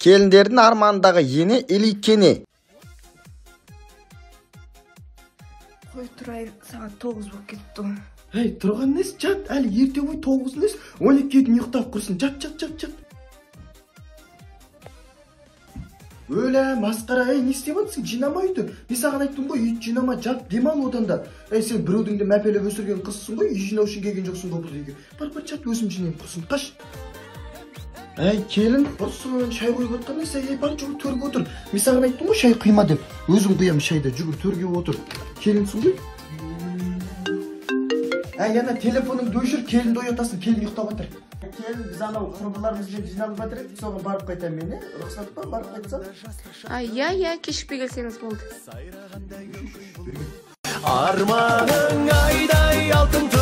Келіндердің арманындағы ене или кене? Қой, тұрайын, сағат 9 болып кетіпті ғой. Ей, тұрған несі, жат, әлі ерте ғой, 9 несі, 12-ге дейін ұйықтап құрсын, жат, жат, жат, жат. Өлә, масқара, ей, не істеп жатсың, жинама үйді. Мен саған айттым ғой, үйді жинама, жат, демал одан да. Ей, сен біреудің де мәпелеп өсірген қызсың ғой, үй жинау үшін келген жоқсың ғой бұл үйге. Бар, бар, жат, өзім жинаймын, құрсын, қаш. Әй, келін, құрсын, шай құйып отқан несі, ей, бар, жүгір, төрге отыр. Мен саған айттым ғой, шай құйма деп. Өзім құямын шайды, жүгір, төрге отыр. Келінсің ғой. Әй, ана телефоныңды өшір, келінді оятасың, келін ұйықтап жатыр. Келін, біз анау құрбыларымызбен жиналып жатыр едік, соған барып қайтамын мен, рұқсат па, барып қайтсам? Иә, иә, кешікпей келсеңіз болды. Арманың айдай алтын.